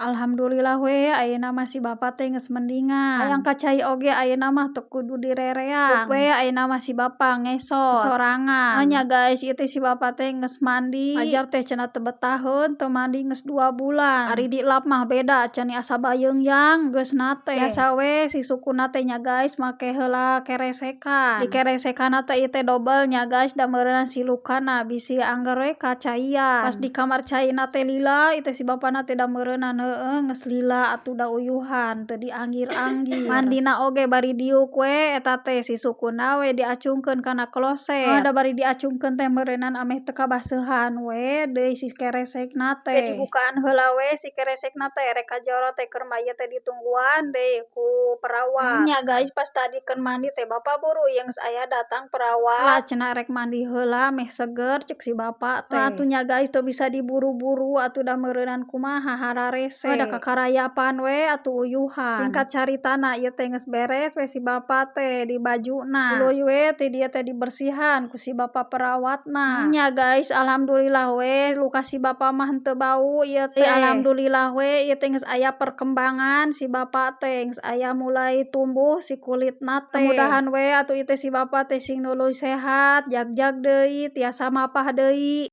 Alhamdulillah we ayeuna mah si bapa teh geus mendingan. Hayang ka cai oge ayeuna mah teu kudu direreang, we ayeuna mah si bapa ngesot sorangan. Nya guys, ieu teh si bapa teh geus mandi. Ajar teh cenah teu betaheun teu mandi geus 2 bulan. Ari dilap mah beda cenah, asa bayeungyang geusna teh. Biasa we si sukuna teh nya guys, make heula keresekan. Dikeresekanna teh ieu teh dobel nya guys, da meureunna si lukana bisi angger we kacaian. Pas di kamar caina teh lila ieu teh si bapana teh, da meureunan heueuh geus lila atuh, da uyuhan teu dianggir-anggir. Mandina oge bari diuk we eta teh, si sukuna we diacungkeun kana kloset. Da bari diacungkeun teh meureunan ameh teu kabaseuhan we deui si keresekna teh. Dibukaan heula we si keresekna teh, rek kajoro teh keur mah ieu teh ditungguan deui ku perawat. Nya guys, pas tadi keur mandi teh bapa buru ieu geus aya datang perawat. "Lah," cenah, "rek mandi heula meh seger," cek si bapa teh. Atuh nya guys, teu bisa diburu-buru atuh, da meureunan kumaha hararese. Da kakarayapan we atuh uyuhan. Singkat caritana, ieu teh geus beres we si bapa teh di bajuna. Tuluy we ti dieu teh dibersihan ku si bapa perawatna. Nya guys, alhamdulillah we luka si bapa mah henteu bau ieu teh. Alhamdulillah we ieu teh geus aya perkembangan, si bapa teh geus aya mulai tumbuh si kulitna teh. Mudahan we atuh ieu teh si bapa teh sing nuluy sehat, jagjag deui, tiasa mapah deui.